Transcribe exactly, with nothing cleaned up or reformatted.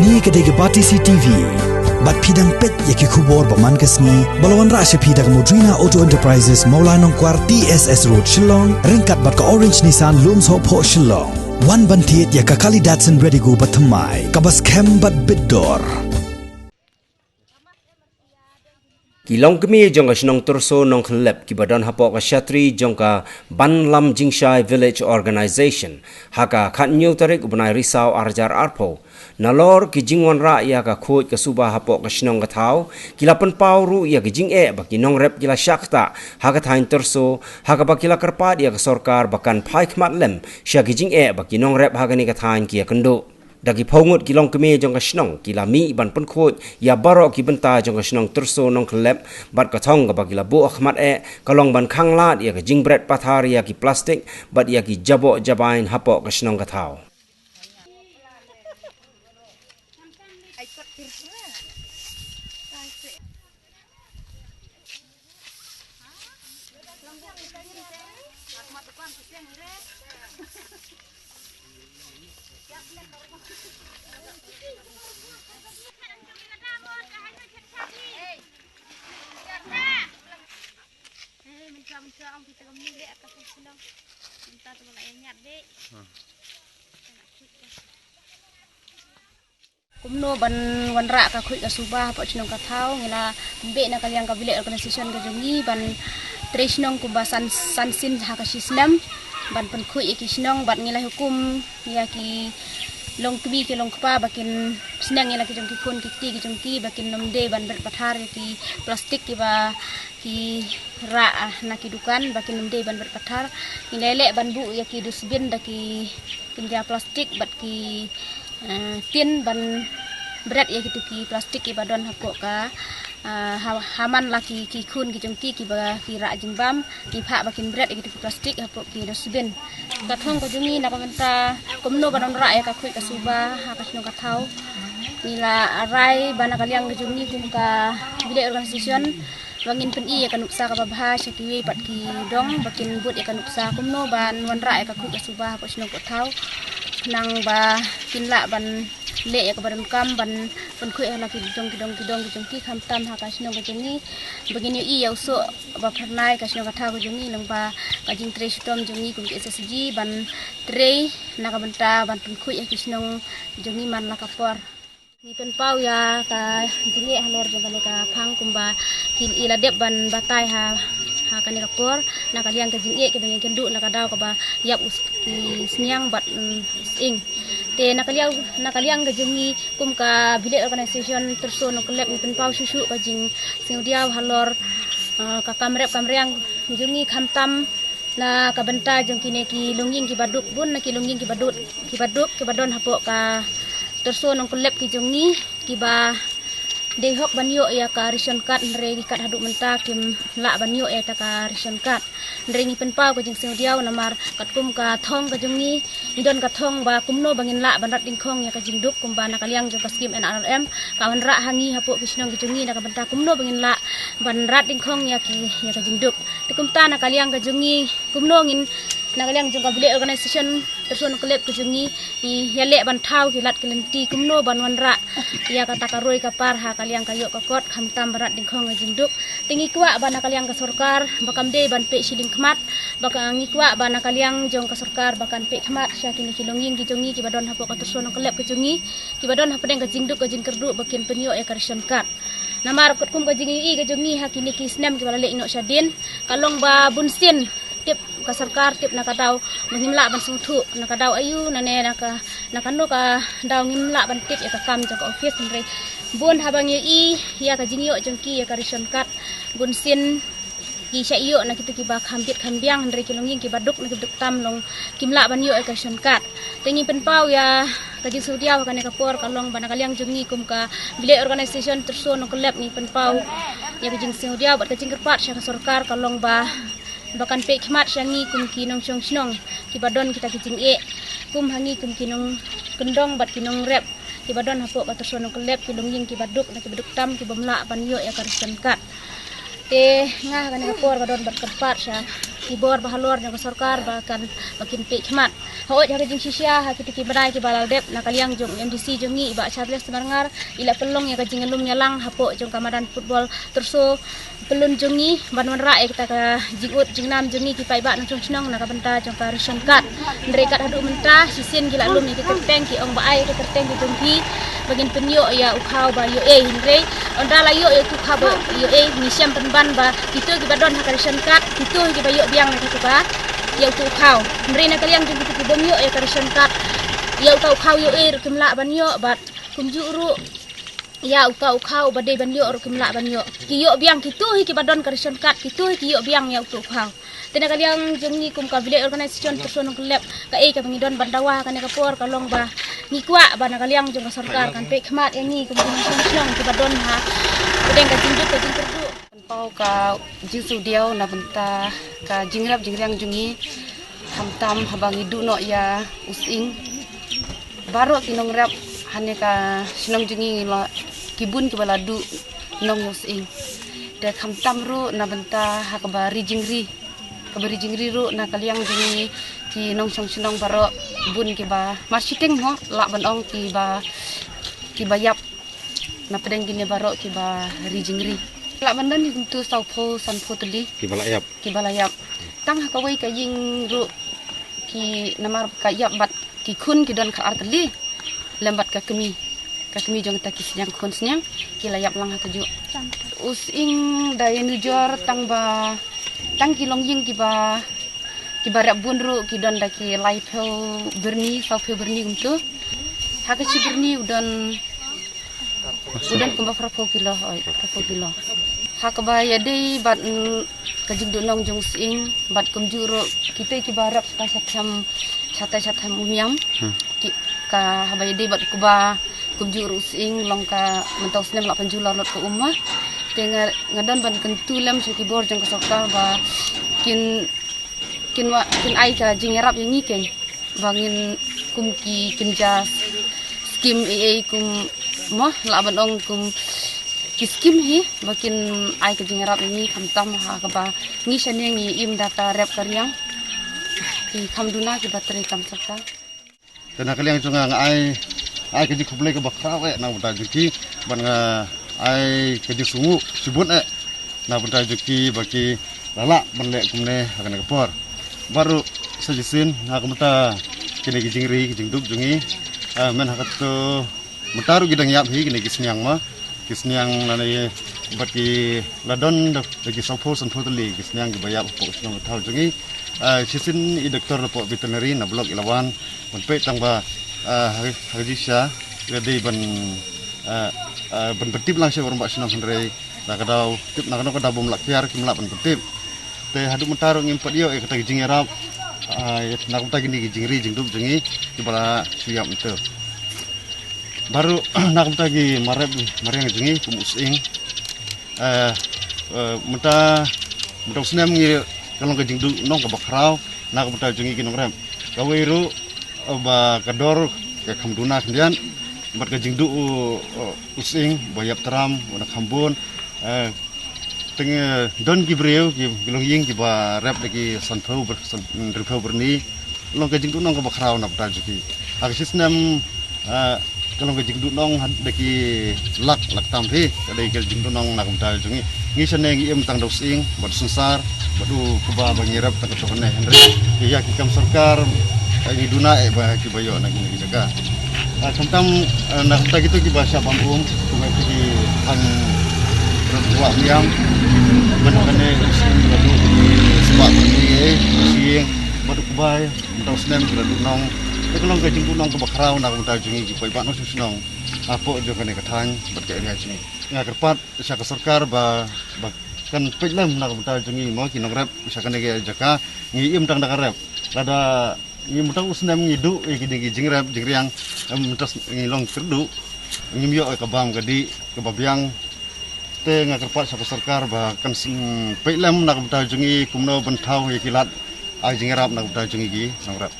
Kane ka dei ka Batesi TV. Bad phi dang peit ïa ki khubor ba man ka sngi ba la wanrah sha phi da ka Modrina Auto Enterprises, Mawlai Nongkwar, T S S Road, Shillong, ryngkat bad ka Orange Nissan, Lumsohphoh, Shillong. Wan ban thied ïa ka kali Datsun Redigo ba thymmai, kaba skhem bad bit dor. Ki longkmie jong ka shnong Tyrso Nongkhyllep kiba don hapoh ka shatri jong ka Ban Lam Jingshai Village Organization, ha ka khathynñiew tarik u bnai Risaw arhajar arphew, nalor ki jingwanrah ïa ka khuid ka suba hapoh ka shnong ka thaw, ki la pynpaw ruh ïa ki jingeh ba ki nongrep ki la shah ktah ha ka thaiñ Tyrso, ha kaba ki la kyrpad ïa ka sorkar ba kan phai khmat lem sha ki jingeh ba ki nongrep ha kane ka thaiñ ki ïakynduh. Da ki phew ngut ki longkmie jong ka shnong ki la mih ban pynkhuid ïa baroh ki bynta jong ka shnong Tyrso Nongkhyllep, bad ka thong kaba ki la buh ha khmat eh ka long ban khanglad ïa ka jingbret pathar ïa ki plastik bad ïa ki jaboh jabain hapoh ka shnong ka thaw. Kumno ban wanrah ka khuid ka suba hapoh shnong ka thaw, ngi la pynbeit na ka liang ka village organization ka jong ngi ban trei shnong kumba san, san sien ha ka shi snem ban pynkhuid ïa ki shnong, bad ngi la hukum ïa ki longkmie ki longkpa ba kin sneng ïa la ki jong ki khun ki kti ki jong ki ba kin ym dei ban bret pathar ïa ki plastik kiba ki rah, ah, na ki dukan, ba kin ym dei ban bret pathar. Ngi la leh ban buh ïa ki dustbin da ki kynja plastik bad ki, eh, tin ban bret ïa kitu ki plastik kiba don hapoh ka, eh, ha, ha man la ki, ki khun ki jong ki kiba ki rah jingbam, ngi phah ba kin bret ïa kitu ki plastik hapoh ki dustbin. Ka thong ka jong ngi na ka bynta kumno ban wanrah ïa ka khuid ka suba ha ka shnong ka thaw, ngi la rai ba na ka liang ka jong ngi kum ka village organization ba ngin pyni ïa ka nuksa kaba bha sha kiwei pat ki dong ba kin bud ïa ka nuksa kumno ban wanrah ïa ka khuid ka suba hapoh shnong ka thaw, khnang ba kin lah ban leh ïa kaba donkam ban pynkhuid ha la ki dong ki dong ki dong ki jong ki, khamtam ha ka shnong ka jong ngi, ba ngin ïohi ïa u soh ba phyrnai ka shnong ka thaw ka jong ngi lyngba ka jingtrei shitom jong ngi kum ka S S G ban trei na ka bynta ban pynkhuid ïa ki shnong jong ngi man la ka por. Ngi pynpaw ïa ka jingeh halor jong kane ka phang kumba ki, i la dep ban batai ha, ha kane ka por na ka liang ka jingeh kiba ngi ïakynduh na ka daw kaba ïap u s-, ki sniang bad, mm, sying. Te na ka liang, na ka liang ka jong ngi kum ka village organization Tyrso Nongkhyllep ngi pynpaw shuh shuh ka jingsngewdiaw halor, eh, ka kam rep kam riang jong ngi, khamtam na ka bynta jong kine ki longïing kiba duk, bun na ki longïing kiba duk, kiba duk, kiba don hapoh ka Tyrso Nongkhyllep ki jong ngi, kiba dei hok ban ïoh ïa ka ration card, hynrei kat haduh mynta kim lah ban ïoh ïa kata ka ration card. Hynrei ngi pynpaw ka jingsngewdiaw namar katkum ka thong ka jong ngi, ngi don ka thong ba kumno ba ngin lah ban rat dyngkhong ïa ka jingduk, kumba na ka liang jong ka skim N R L M ka wanrah ha ngi hapoh ki shnong ki jong ngi na ka bynta kumno ba ngin lah ban rat dyngkhong ïa ki, ïa ka jingduk. Te kumta na ka liang ka jong ngi, kumno ngin, na ka liang jong ka village organization Tyrso Nongkhyllep ka jong ngi, ngi ïaleh ban thaw ki lad ki lynti kumno ban wanrah ïa kata ka roi ka par ha ka liang ka ïoh ka kot, khamtam ban rat dyngkhong ïa ka jingduk. Te ngi kwah ba na ka liang ka sorkar ba kam dei ban peit shiliang khmat, ba ka, ngi kwah ba na ka liang jong ka sorkar ba kan peit khmat sha kine ki longïing ki jong ngi kiba don hapoh ka Tyrso Nongkhyllep ka jong ngi, kiba don hapdeng ka jingduk ka jingkyrduh ba kin pynïoh ïa ka ration card. Namar katkum ka jingïohi ka jong ngi ha kine ki snem kiba la leit noh shadien, ka long ba bunsien tip ka sorkar, tip na ka daw ba ngim lah ban sngewthuh na ka daw aïu, nane na ka, na kano ka daw ngim lah ban tip ïa ka kam jong ka office, hynrei bun haba ngi ïohi ïa ka jingïoh jong ki ïa ka ration card, bunsien ki shah ïoh na kitu kiba kham bit kham biang, hynrei ki longïing kiba duk na kiba duk tam long kim lah ban ïoh ïa ka ration card. Te ngi pynpaw ïa ka jingsngewdiaw ha kane ka por ka long ba na ka liang jong ngi kum ka village organization Tyrso Nongkhyllep ngi pynpaw ïa ka jingsngewdiaw bad ka jingkyrpad sha ka sorkar ka long ba, ba kan peit khmat sha ngi kum ki nongshong shnong kiba don kita ki jingeh, kum ha ngi kum ki nongkyndong bad ki nongrep kiba don hapoh ka Tyrso Nongkhyllep, ki longïing kiba duk na kiba duk tam kibym lah ban ïoh ïa ka ration card. Te nga ha kane ka por ka don ban kyrpad sha ki bor ba halor jong ka sorkar ba kan, ba kin peit khmat. Hooid, ha ka jingshisha, ha kito ki bnai kiba la dep, na ka liang jong u M D C jong ngi, i Bah Charles Marngar, i la pynlong ïa ka jingïalum ïalang hapoh jong ka madan football Tyrso Pyllun jong ngi, ban wanrah ïa kita ka jingud jingnam jong ngi ki paidbah nongshong shnong na ka bynta jong ka ration card. Hynrei kat haduh mynta, shisien ki la lum ïa ki kyrteng, ki ong ba ai ïa ki kyrteng ki jong phi ba ngin pynïoh ïa u khaw ba ïoh ei. Hynrei ynda la ïoh ïa u khaw ba ïoh ei, ngi shem pynban ba kito kiba don ha ka ration card, kito kiba ïoh biang na kito kiba ïa uto u khaw. Hynrei na ka liang jong kito ki bym ïoh ïa ka ration card, ïa uto u khaw ïoh ei ruh kim lah ban ïoh, bad kumjuh ruh ïa uto u khaw ba dei ban ïoh ruh kim lah ban ïoh. Ki ïoh biang kito hi kiba don ka ration card, kito hi ki ïoh biang ïa uto u khaw. Te na ka liang jong ngi kum ka village organization Tyrso Nongkyllep, kaei kaba ngi don ban dawa ha kane ka por ka long ba ngi kwah ba na ka liang jong ka sorkar kan peit khmat ïa ngi kum ki nongshong shnong kiba don ha pdeng ka jingduk ka jingkyrduh. Pynpaw ka jingsngewdiaw na bynta ka jingrep jingriang jong ngi, khamtam haba ngi duh noh ïa u sying. Baroh ki nongrep hane ka shnong jong ngi, ngi la, ki bun kiba la duh nong ïa u sying. Te khamtam ruh na bynta ha kaba ri jingri, kaba ri jingri ruh na ka liang jong ngi ki nongshong shnong baroh, bun kiba marshiteng mo lah ban ong kiba, kiba ïap na pdeng kine baroh kiba ri jingri. Lah ban don hi kumtu sawphew sanphew tylli kiba la ïap, kiba la ïap. Tang ha kawei ka ïing ruh ki namar ka ïap bad ki khun ki don ka ar tylli lem bad ka kmie, ka kmie jong kita ki sniang khun sniang, ki la ïap lang ha kajuh. U sying da ïanujor tang ba, tang ki longïing kiba, kiba rep bun ruh ki don da ki laiphew byrni, sawphew byrni kumtu. Ha ka shi byrni u don, u don kumba phraphew kilo, oi, phraphew kilo. Ha kaba ïadei bad, mm, ka jingduh nong jong u sying bad kumjuh ruh kita kiba rep shatai shathem, shatai shathem um ïam. Hmm. Ki, ka haba ïadei bad kaba kumjuh ruh u sying long ka mynta u snem lah pynjulor lut ka um ma. Te nga, nga don ban kyntu lem sha ki bor jong ka sorkar ba kin, kin wa, kin ai ka jingïarap ïa ngi ken ba ngin kum ki kynja skim ei ei kum mo lah ban ong kum ki skim hi ba kin ai ka jingïarap ïa ngi khamtam ha kaba ngi shane ngi im da ka rep ka riang. Ki kham duna kiba trei kam sorkar. Te na ka liang jong nga nga ai, ai ka jingkhublei kaba khraw eh na ka bynta jong ki, bad nga ai ka jingsngewnguh shibun eh na ka bynta jong ki ba ki la lah ban leh kumne ha kane ka por. Bad ruh sa shisien na ka bynta kine ki jingri ki jingduk jong ngi, eh, men ha kato mynta ruh ki dang ïap hi kine ki sniang ma. Ki sniang lane bad ki la don da, da ki sawphew sanphew tylli ki sniang kiba ïap hapoh ka shnong ka thaw jong ngi. Ah, shisien i doktor hapoh veterinary na block i la wan ban peit tang ba, ah, ha, ha ka jingshisha ka dei ban, ah, ah, ban pyntip lang sha u rangbah shnong, hynrei na ka daw tip na kano ka daw bym lah kiar kim lah ban pyntip. Te haduh mynta ruh ngim pat ïoh ïa kata ka jingïarap, ah, na ka bynta kine ki jingri jingduk jong ngi kiba la shu ïap mynta. Baroh na ka bynta ki marep mariang jong ngi kum u sying. Eh, eh, mynta, mynta u snem ngi ka long ka jingduh nong kaba khraw na ka bynta jong ngi ki nongrep. Kawei ruh, eh, ba ka dor ka kham duna khyndiat bad ka jingduh u, u sying ba ïap tram u na kham bun. Eh, Teng, eh, don ki briew ki, ki longïing kiba rep da ki sanphew ber-, san-, hynriewphew byrni. Long ka jingduh nong kaba khraw na ka bynta jong ki. Ha ka shi snem, eh, ka long ka jingduh nong ha, da ki lak, lak tam hi. Ka dei ka jingduh nong na ka bynta jong ngi. Ngi shane ngi im tang da u sying bad u synsar bad u kba ba ngi rep tang kato kane, hynrei ïa ki kam sorkar, eh, ngi duna eh ba kiba ïoh na kine ki jaka. Ah, khamtam, eh, na ka bynta kito kiba shah bam um, kumne ki thaiñ rot wah miang. Ban kane u sying ba duh ki spah byrni, eh, u sying ba duh kbai, mynta u snem ki la duh nong. Te ka long ka jingduh nong kaba khraw na ka bynta jong ngi ki paidbah nongshong shnong hapoh jong kane ka thaiñ bad ka area jong ngi. Nga kyrpad sha ka sorkar ba, ba kan peit lem na ka bynta jong ngi mo ki nongrep sha kane ka jaka, ngi im tang da ka rep. Lada ngi mynta u snem ngi duh ïa kine ki jingrep jingriang, em, mynta ngi long kyrduh, ngim ïoh ïa ka bam ka dih kaba biang. Te nga kyrpad sha ka sorkar ba kan sngewpeit lem na ka bynta jong ngi kumno ban thaw ïa ki lad ai jingïarap na ka bynta jong ngi ki nongrep.